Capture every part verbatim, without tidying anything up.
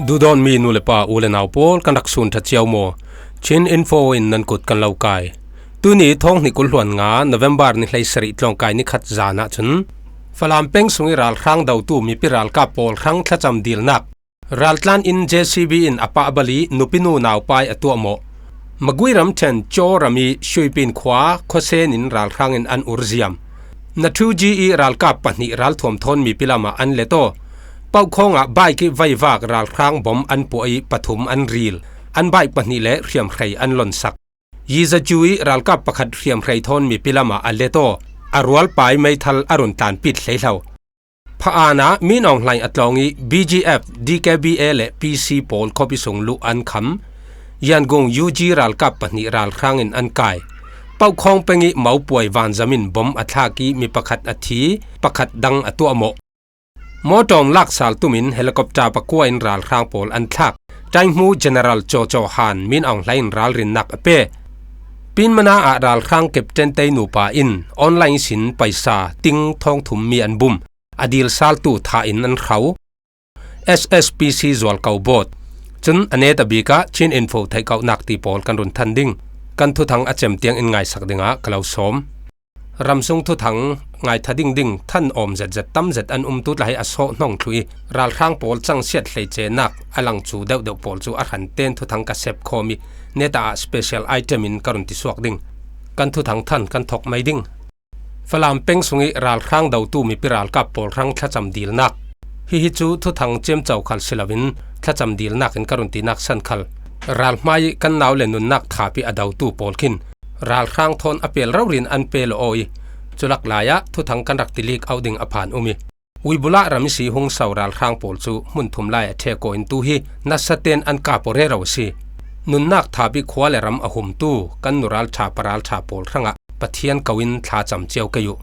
Duhdawtmi nu le pa, u le nau pawl, kan rak sun ṭha cio maw? Chin Info in nan kut kan lo kai. Tuni thawng hnih kul hluan nga November ni hleisarih tlawngkai ni khat zan ah cun Falam peng sung i ralhrang dotu mipi ralkap pawl hrang thlacam dilnak raltlan in J C B in a pahbal i nupinu naupai a tuahmawh. Magui ramṭhen Chaw ram i Shuipin khua khuasen in ralhrang in an urziam. Nathuji i ralkap pahnih ralthuam thawn mipi lamah an let aw. Paukhawng ah bike i vaivak ralhrang bom an puah i pathum an ril. An bike pahnih le hriamhrei an lonsak. Yizachu i ralkap pakhat hriamhrei thawn mipi lamah a let aw. A rualpai meithal a run tlanpit hleihlo. Pha-an ah Min Aung Hlaing a tlawng i B G F, D K B A le P C pawl khuapi sung luh an kham. Yangon U G ralkap pahnih ralhrang in an kai. Paukhawng peng i mopuai vanzam in bom a thlak i mi pakhat a thi, pakhat dang a tuahmawh. Mawtawng laksal tum in helicopter pakua in ralhrang pawl an thlak. Tainghmu General Chaw Chaw Han Min Aung Hlaing in ralrinnak a pe. Pinmana ah ralhrang captain tei nupa in online sin paisa ting thawng thum mi an bum. A dilsaltu tha in an hrau. S S P C zual ko bawt. Cun a neta bik ah Chin Info theihkauhnak ti pawl kan run than ding. Kan thuthang a cem tiang in ngaisak dingah ka lo sawm. Ramsung thuthang ngaitha ding ding than awm zetzet tam zet an um tu tlai a sawh hnawng thluh i ralhrang pawl cangsiat hleicenak a lang cu deuhdeuh pawl cu a hranten thuthang ka sep khawm i neta ah special item in ka run tisuak ding. Kan thuthang than kan thawk mai ding. Falam peng sung i ralhrang dotu mipi ralkap pawl hrang thlacam dilnak. Hihi cu thuthang ciamco khal si loin thlacam dilnak in ka run tinak san khal. Ralhmai i kan nau le nunnak thap i a dotu pawl khin ralhrang thawn a pel rori in an pe lo aw i cu lak lai ah thuthang kan rak tilik auh ding a phan um i Uibula ram i si hung so ralhrang pawl cu hmun thum lai a ṭhek aw in tu hi nasa ten an kap aw rero a si. Nunnak thap i khua le ram a humtu kan nu ralṭha pa ralṭha pawl hrangah Pathian ko in thlacam cio kei uh.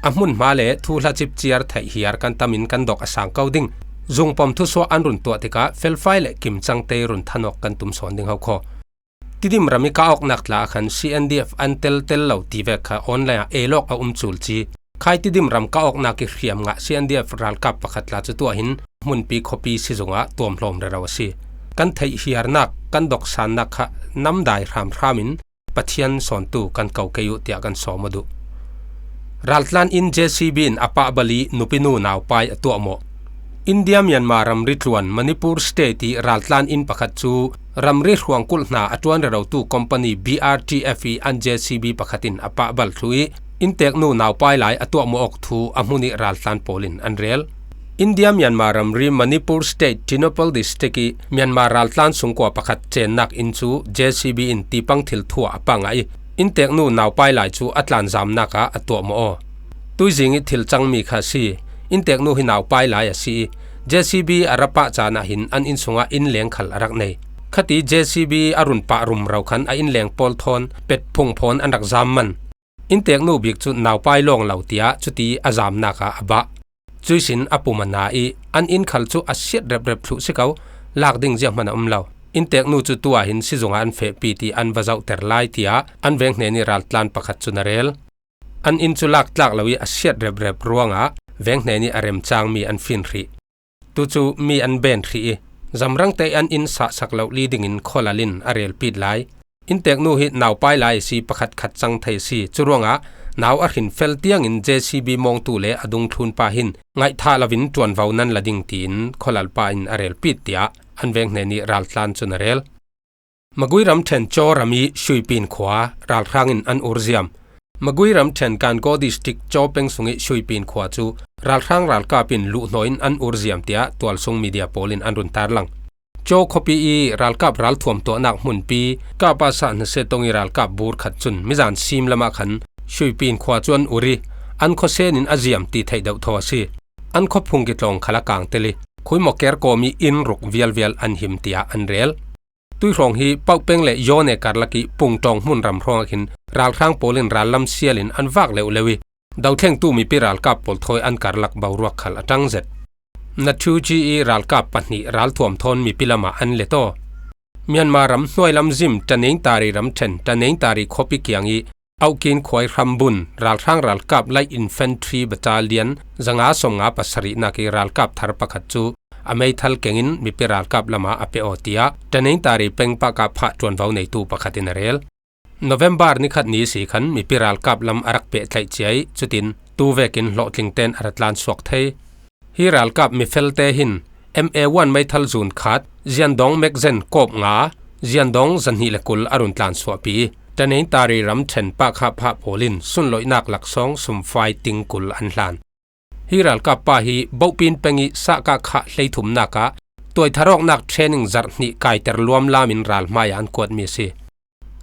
A hmunhma le thuhla cipciar theih hiar kan tam in kan dok a sang ko ding. Zungpom thusuah an run tuah tikah felfai le kimcangte run thanawk kan tum sawn ding ho khaw. Tidim ram i kah awknak tla ah khan C N D F an teltel lo ti vek kha online ah elawk a um cul ci. Khai Tidim ram kah awknak i hriam ngah C N D F ralkap pakhat tla cu tuah hin hmunpi khuapi sizung ah tuamhlawm rero a si. Kan theih hiarnak, kan doksannak kha namdai hramhram in Pathian sawntu kan ko kei uh tiah kan sawm aw duh. Raltlan in J C B in a pahbal i nupinu naupai a tuahmawh. India Myanmar ramri tluan Manipur State i raltlan in pakhat cu ramri hruang kulh hna a ṭuan rerotu company B R T F i an J C B pakhat in a pahbal thluh i innteknu naupai lai a tuahmawh awk thu a hmun i raltlan pawl in an rel. India Myanmar ramri Manipur State Tengnoupal District i Myanmar raltlan sungkua pakhat cennak inn cu J C B in tipang thil thuah a pah ngah i innteknu naupai lai cu a tlanzamnak ah a tuahmawh aw. Tuizing i thil cangmi kha a si. Innteknu hi naupai lai a si i J C B a ra pah caan ah hin an inn sungah innleng khal a rak nei. Khati J C B a run pah rumro khan a innleng pawl thawn pet phungphawn an rak zam man. Innteknu bik cu naupai lawng lo tiah cuti a zamnak ah a bah. Cuihsin a pum a na i an inn khal cu a siat reprep thluh si ko. Lak ding zianghman a um lo. Innteknu cu tu ah hin sizung ah an fehpi ti an va zohter lai tiah an veng hnen i raltlan pakhat cun a rel. An inn cu lak tlak lo i a siat reprep ruangah veng hnen i a remcangmi an fin hrih. Tu cu mi an ben hrih i zamrangte an inn sahsak lo li dingin khualal in a relpit lai. Innteknu hi naupai lai a si, pakhat khat cang thei a si. Curuangah nau a hrin fel tiangin J C B mawngtu le a dungthlun pa hin ngaihthah loin ṭuanvo nan la ding tiin khualal pa in a relpit tiah an veng hnen i raltlan cun a rel. Magui ramṭhen Chaw ram i Shuipin khua ralhrang in an urziam. Magui ramṭhen Kangaw District Chaw peng sung i Shuipin khua cu ralhrang ralkap in luhhnawh in an urziam tiah tualsung media pawl in an run tarlang. Chaw khuapi i ralkap ralthuam tuahnak hmunpi Kapasa Hnasetong i ralkap bur khat cun mizan sim lamah khan Shuipin khua cu an ur i an khuasen in a ziam ti theih deuh thaw a si. An khuaphung kitlawng khal a kang tel i khuimaw ker kawm i inn ruk vialvial an him tiah an rel. Tuihrawng hi Paukpeng le Yone karlak i Pungtawng hmun ram hrawng ah khin ralhrang pawl in rallam sial in an vak leuhleuh i dothlengtu mipi ralkap pawl thawi an karlak boruak khal a ṭang zet. Nathuji i ralkap pahnih ralthuam thawn mipi lamah an let aw. Myanmar ram hnuailam zim Tanengtari ramṭhen Tanengtari khuapi kiang i Aukin khuai hram bun ralhrang ralkap Light Infantry Battalion zanga sawmnga pasarihnak i ralkap thar pakhat cu a meithal kengin mipi ralkap lamah a pe aw, tiah Tanintari peng Pakapha ṭuanvo neitu pakhatin a rel. November ni khat ni si khan mipi ralkap lam a rak pehtlaih ciai, cutin tu vekin hlawhtling ten a ra tlan suak thei. Hi ralkap mifelte hin M A one meithal zun khat, ziandawng magazine kawp nga, ziandawng zahnih le kul a run tlan suahpi. Tanintari ramṭhen Pakapha pawl in sunloihnak laksawng sumfai ting kul an hlan. Hi ralkap pa hi Bohpin peng i Sahkah khah hleithumnak ah tuaitharawknak training zarh hnih kaiter luamlam in ralhmai ah an kuatmi a si.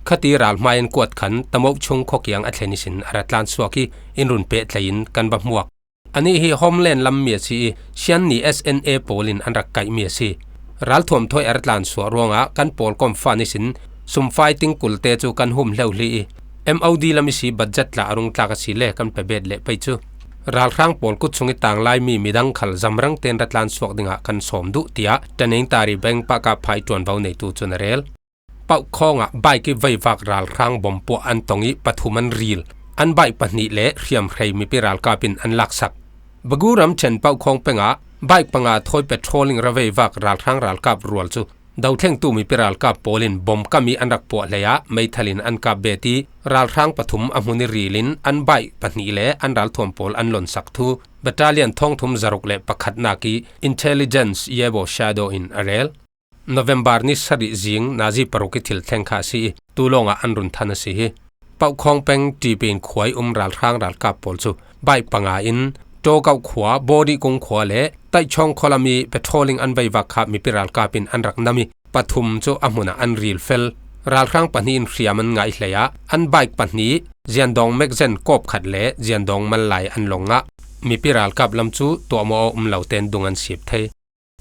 Khati ralhmai an kuat khan Tamoh chung khuakiang a thlen ihsin a ra tlan suak i in run pehtlaih in kan va hmuak. Anih hi Homeland lam mi a si i, Shan ni S N A pawl in an rak kaihmi a si. Ralthuam thawi a ra tlan suah ruangah kan pawl kawmfan ihsin sumfai ting kulte cu kan hum hleuhli i, M O D lam ihsi budget tla a rung tlak a si le kan pe bet leh pei cu ralhrang pawl kut chung i tanglai mi midang khal zamrang ten ra tlan suak dingah kan sawm duh, tiah Tanintari peng Pakapha ṭuanvo neitu cun a rel. Paukhawng ah bike i veivak ralhrang bom puah an tong i pathum an ril. An bike pahnih le hriamhrei mipi ralkap in an laksak. Bagu ramṭhen Paukhawng peng ah bike panga thawi patrolling ra veivak ralhrang ralkap rual cu dothlengtu mipi ralkap pawl in bom kam i an rak puah hlei ah meithal in an kap bet i ralhrang pathum a hmun i ril in an bike pahnih le an ralthuam pawl an lonsak thu battalion thawngthum zaruk le pakhatnak i intelligence Yebo Shadow in a rel. November ni sarih zing nazi paruk i thil thleng kha a si i, tu lawngah an run than a si hi. Paukhawng peng Ṭipin khua i um ralhrang ralkap pawl cu bike panga in Ṭawkauh khua, Bawdih kung khua le Taihchawng khualam i patrolling an veivak kha mipi ralkap in an rak nam i, pathum cu a hmunah an ril fel. Ralhrang pahnih in hriam an ngaih hlei ah an bike pahnih, ziandawng magazine kawp khat le ziandawng mallai an long ngah. Mipi ralkap lam cu tuahmawh a um lo ten dung an sip thei.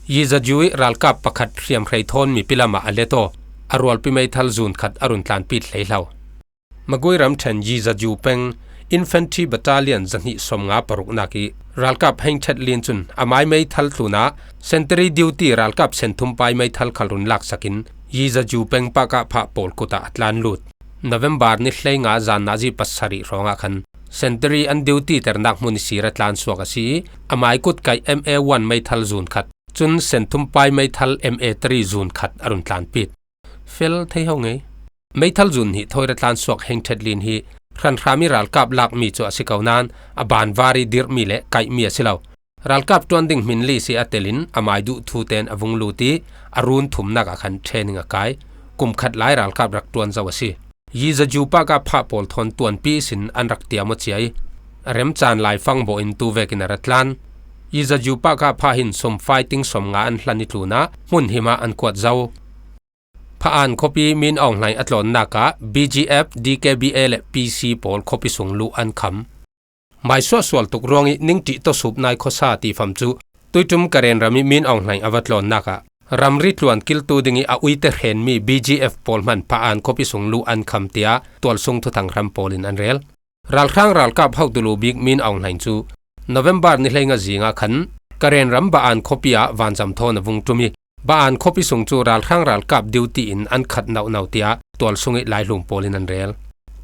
Yizaju i ralkap pakhat hriamhrei thawn mipi lamah a let aw, a rualpi meithal zun khat a run tlanpi hlei hlo. Magui ramṭhen Yizaju peng Infantry Battalion zahnih sawmnga paruknak i ralkap Heng Ṭhet Lin cun amai meithal tlunah sentry duty ralkap senthum pai meithal khal run laksakin Yizaju peng Pakapha pawl kut ah a tlan lut. November ni hleinga zan nazi pasarih hrawngah khan sentry an duty ternak hmun i sir a tlan suak a si i, amai kut kaih M A one meithal zun khat, cun senthum pai meithal M A three zun khat a run tlanpit. Fel thei ho ngei. Meithal zun hnih thawi ra tlan suak Heng Ṭhet Lin hi hranhram i ralkap lakmi cu a si ko nain a banvar i dirhmi le kaihmi a si lo. Ralkap ṭuan ding hmin li si a telin amai duh thu ten a vung lut i a run thumnak ah khan training a kai. Kum khat lai ralkap rak ṭuan zo a si. Yizaju Pakapha pawl thawn tuanpi ihsin an rak tiam aw cia i a remcaan laifang bawh in tu vekin a ra tlan. Yizaju Pakapha hin sawm fighting sawmnga an hlan i tlunah hmun him ah an kuat zo. Pha-an khuapi Min Aung Hlaing a tlawnnak ah B G F, D K B A le P C pawl khuapi sung luh an kham. Maisuah sual tuk ruang i ningṭih tawsup nai khuasa tifam cu tuiṭum Karen ram i Min Aung Hlaing a va tlawnnak ah ramri tluan kiltu ding i a uite hrenmi B G F pawl hman Pha-an khuapi sung luh an kham, tiah tualsung thuthang hram pawl in an rel. Ralhrang ralkap hotu lu bik Min Aung Hlaing cu November ni hleinga zing ah khan Karen ram Ba-an khuapi ah vanzam thawn a vung ṭum i, Ba-an khuapi sung cu ralhrang ralkap duty in an khat nauhno, tiah tualsung i laihlum pawl in an rel.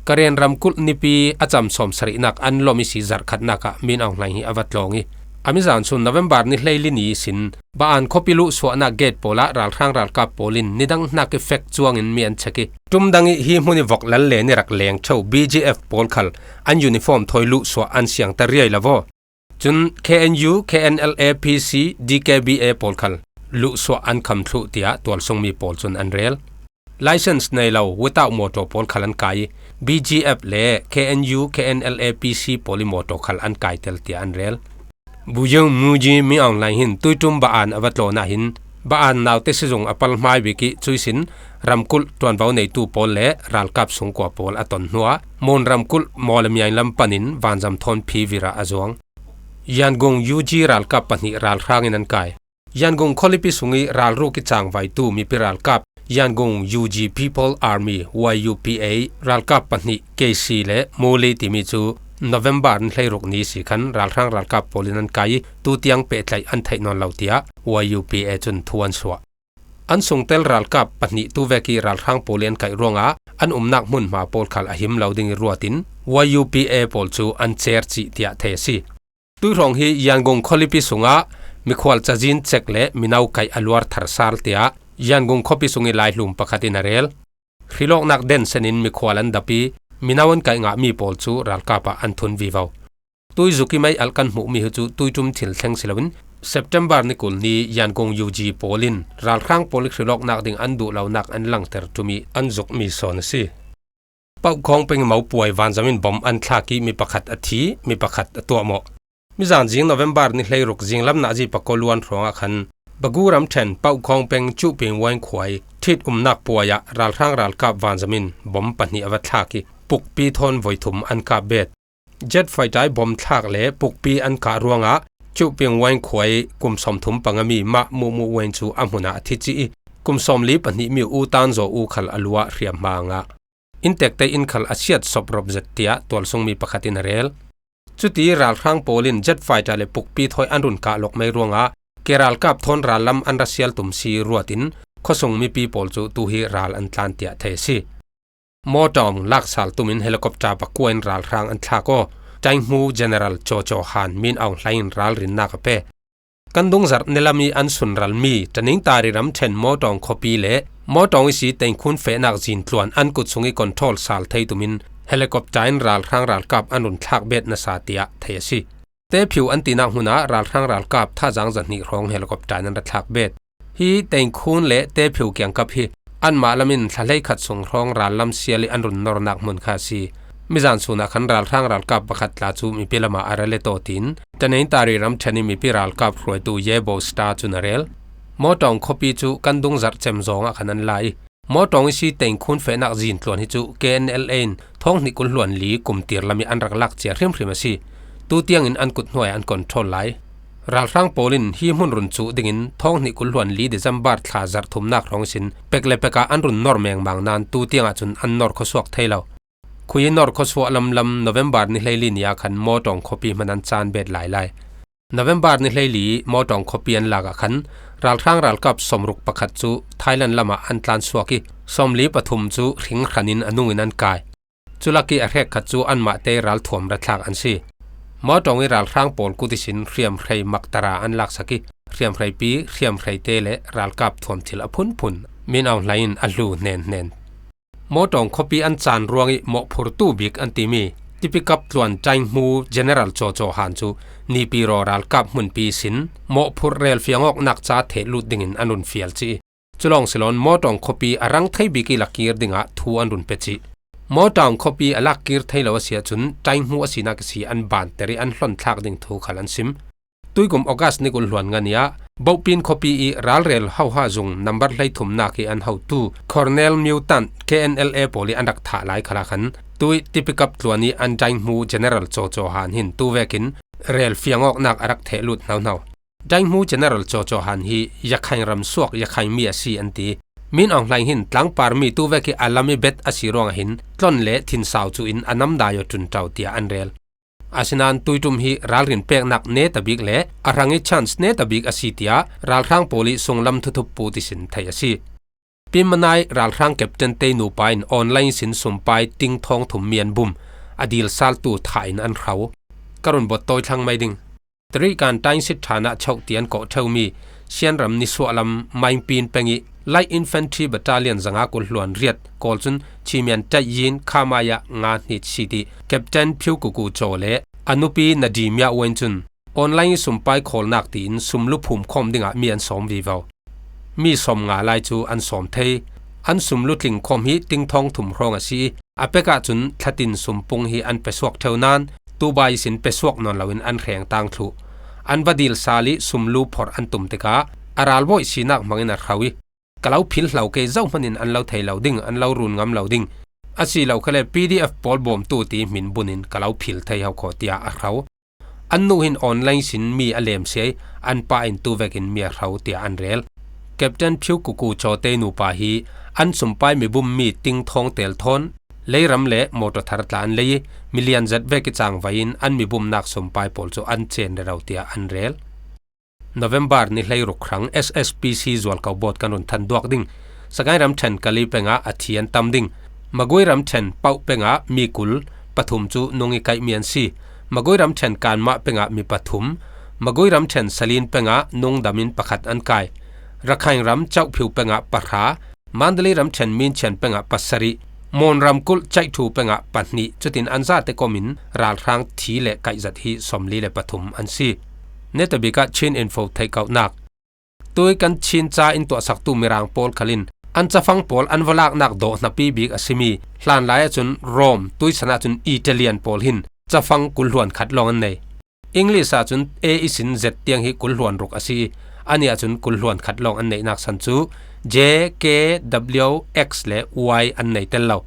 Karen ramkulh nipi a cam sawm sarihnak an lawm i si zarh khatnak ah Min Aung Hlaing hi a va tlawng i, a mizan sun November ni hleili ni ihsin Ba-an khuapi luhsuahnak gate pawl ah ralhrang ralkap pawl in nidang hnak i fek cuang in mi an chek i, ṭum dang i hi hmun i vok lal le ni rak leng ṭheu B G F pawl khal an uniform thawi luhsuah an siangta riai lo vaw. Cun K N U, K N L A, P C, D K B A pawl khal luhsuah an kham thluh, tiah tualsungmi pawl cun an rel. License nei lo without motor pawl khal an kai i, B G F le K N U, K N L A, P C pawl i motor khal an kai tel, tiah an rel. Buyung Muji Min Aung Hlaing hin tuiṭum Ba-an a va tlawn ah hin Ba-an naute sizung a pal hmai bik i, cuihsin ramkulh ṭuanvo neitu pawl le ralkap sungkua pawl a ton hnuah Mon ramkulh Mawlamyaing lam panin vanzam thawn phi vir ah a zuang. Yangon U G ralkap pahnih ralhrang in an kai. Yangon khualipi sung i ralruk i cangvaitu mipi ralkap Yangon U G People Army, Y U P A, ralkap pahnih K C le Muli timi cu November ni hleiruk ni si khan ralhrang ralkap pawl in an kai i, tutiang pehtlaih an theih nawn lo, tiah Y U P A cun thu an suah. An sungtel ralkap pahnih tu vek i ralhrang pawl i an kaih ruangah an umnak hmunhma pawl khal a him lo ding i ruat in Y U P A pawl cu an cer cih, tiah thei a si. Tuihrawng hi Yangon khualipi sungah mikhual cazin cek le mino kaih a luar thar sal tiah Yangon khuapi sung i laihlum pakhat in a rel. Hrilawknak den senin mikhual an dap i, mino an kaih ngahmi pawl cu ralkap ah an thun vivo. Tuizuk i mei alh kan hmuhmi hi cu tuiṭum thil thleng si loin, September ni kul ni Yangon U G pawl in ralhrang pawl i hrilawknak ding an duh lonak an langter ṭum i an zukmi sawn a si. Paukhawng peng i mopuai vanzam in bom an thlak i mi pakhat a thi, mi pakhat a tuahmawh. Mizan zing November ni hleiruk zinglam nazi pakua luan hrawngah khan Bagu ramṭhen Paukhawng peng Cuhping Waing khuai ṭhit umnak puai ah ralhrang ralkap vanzam in bom pahnih a va thlak i pukpi thawn voi thum an kap bet. Jet fighter i bom thlak le pukpi an kah ruangah Cuhping Waing khuai kum sawmthum panga mi mah Muhmuh Waing cu a hmun ah a thi cih i kum sawmli pahnihmi U Tan Zaw U khal a luah hriamhma a ngah. Inntekte in khal a siat sop rawp zet tiah tualsungmi pakhat in a rel. Cuti ralhrang pawl in jet fighter le pukpi thawi an run kah lawk mei ruangah ke ralkap thawn rallam an ra sial tum si ruat in khuasung mipi pawl cu tu hi ral an tlan tiah thei a si. Mawtawng laksal tum in helicopter pakua in ralhrang an thlak aw. Tainghmu General Caw Caw Han Min Aung Hlaing in ralrinnak a pe. Kan dungzarh nilam i an sunralmi Taningtari ramṭhen Mawtawng khuapi le Mawtawng i si Tengkhun fehnak zintluan an kut sung i control sal thei tum in helicopter in ralhrang ralkap an run thlak bet nasa tiah thei a si. Tephiu an tinak hmun ah ralhrang ralkap thazaang zahnih hrawng helicopter in an ra thlak bet. Hi Tengkhun le Tephiu kiangkap hi anmah lam in thla hleikhat sung hrawng rallam sial i an run nornak hmun kha a si. Mizan sun ah khan ralhrang ralkap pakhat tla cu mipi lam ah a ra let aw tiin Tanintari ramṭhen i mipi ralkap hruaitu Yebo Star cun a rel. Mawtawng khuapi cu kan dungzarh cem zawng ah khan an la i Mawtawng i si Tengkhun fehnak zintluan hi cu K N L A in thawng hnih kul hluan li kum tir lam i an rak lak cia hrimhrim a si. Tu tiang in an kut hnuai ah an control lai. Ralhrang pawl in hi hmun run cuh dingin thawng hnih kul hluan li December thla zarh thumnak hrawng sin pek le pek ah an run nor mengmang nain tu tiang ah cun an nor khuasuak thei lo. Khui nor khuasuah lamlam November ni hleili ni ah khan Mawtawng khuapi hman an caan bet lai lai. November ni hleili Mawtawng khuapi an lak ah khan ralhrang ralkap sawmruk pakhat cu Thailand lam ah an tlan suak i sawmli pathum cu hringhran in a nung in an kai. Cu lak i a hrekkhat cu anmahte ralthuam rathlak an si. Mawtawng i ralhrang pawl kut ihsin hriamhrei maktara an laksak i hriamhreipi, hriamhreite le ralkap thuam thil a phunphun Min Aung Hlaing in a hlu hnen hnen. Mawtawng khuapi an caan ruang i mawhphurtu bik an timi Tipikap tluan Tainghmu General Caw Caw Han cu Nipiraw ralkap hmunpi sin mawhphurh rel fiangawknak ca thehlut dingin an run fial ci i, culawng silon Mawtawng khuapi a rang thei bik i lakkir dingah thu an run pe cih. Mawtawng khuapi a lakkir thei lo a si ahcun Tainghmu a sinak ihsi an banter i an hlon thlak ding thu khal an sim. Tuikum August ni kul hluan nga ni ah Bohpin khuapi i ralrel hoha zung nambar hleithumnak i an hotu Colonel Mutant K N L A pawl i an rak thah lai khalah khan tui Tipikap tluan i an Dainghmu General Caw Caw Han hin tu vekin rel fiangawknak a rak thehlut hnohno. Dainghmu General Caw Caw Han hi Yakhain ram suak Yakhain mi a si an ti. Min Aung Hlaing hin tlangpar mi tu vek i a lam i bet a si ruangah hin tlon le thinsau cu in a namdai aw ṭunṭau tiah an rel. Asinain tuiṭum hi ralrin peknak neta bik le a hrang i chance neta bik a si tiah ralhrang pawl i sunglam thuthup pu tisin theih a si. Pimmanai ralhrang captain te nupa in online sin sumpai ting thawng thum mi an bum a dil saltu thah in an hro. Ka run bot tawi thlang mai ding. Tarikan Tainsit ṭhan ah choh ti an kawh ṭheumi Sianram nisuahlam Maingpin peng i Light Infantry Battalion zanga kul hluan riat kawl cun Chimian Tait Yin Khamaya nga hnit si ti Captain Phiu Kuku Caw le a nupi Nadi Mya Wen cun online i sumpai khawlnak tiin sumlu phum khawm dingah mi an sawm vivo. Mi sawm nga lai cu an sawm thei. An sumlu tling khawm hi ting thawng thum hrawng a si i, a pek ahcun thlatin sumpung hi an pe suak ṭheu nain tuba ihsin pe suak nawn loin an hreng tang thluh. An va dil sal i sumlu phorh an tum tikah a ralbawi sinak hmangin a hro i, ka lo philhlo ke zohmanin an lo thei lo ding, an lo run ngam lo ding. A si lo khale P D F pawl bawmtu ti hmin bunin ka lo phil thei ho khaw tiah a hro. An nu hin online sin mi a lem sia i an pa in tu vekin mi a hro tiah an rel. Captain Phiu Kuku Caw te nupa hi an sumpai mibum mi ting thawng tel thawn leiram le mawṭaw thar tla an lei i milian zat vek i cangvai in an mibumnak sumpai pawl cu an cen rero tiah an rel. November ni hleiruk hrang S S P C zualko bawt kan run than duak ding. Sagaing ramṭhen Kali pengah a thi an tam ding. Magui ramṭhen Pauh pengah mi kul, pathum cu nung i kaihmi an si. Magui ramṭhen Kanmah pengah mi pathum, Magui ramṭhen Salin pengah nungdamin pakhat an kai. Rakhine ram Kyaukphyu pengah pahra, Mandalay ramṭhen Minchian pengah pasarih, Mon ramkulh Kyaikthyu pengah pahnih, cutin an zate komin ralhrang thi le kaihzat hi sawmli le pathum an si. Netabik ah Chin Info theihkauhnak. Tui kan Chin ca in tuahsaktu Mirang pawl khalin an cafang pawl an va laknak dawh hnapi bik a simi hlanlai ahcun Rome, tuisan ahcun Italian pawl hin cafang kulhluan khat lawng an nei. English ahcun A ihsin Z tiang hi kulhluan ruk a si i, ani ahcun kulhluan khat lawng an neihnak san cu J, K, W, X le Y an nei tel lo.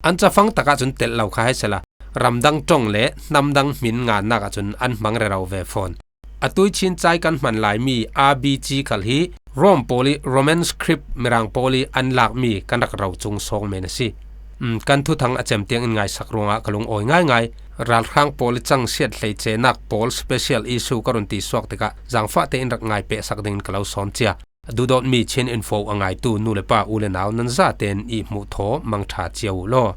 An cafang takah cun telh lo kha hai sehla, ramdang ṭong le hnamdang hmin ngannak ahcun an hmang rero ve fawn. A tuichin cai kan hman laimi R B G khal hi Rome pawl i Roman script Mirang pawl i an lakmi kan rak ro cung sawng men a si. Um, kan thuthang a cem tiang in ngaisak ruangah ka lungawi ngaingai. Ralhrang pawl i cang siat hleicenak pawl special issue ka run ti suak tikah zangfahte in rak ngai pehsak dingin ka lo sawm cia. A duhdawtmi Chin Info a ngaitu nu le pa, u le nau nan zaten i hmuh thaw mangṭha cia uh law.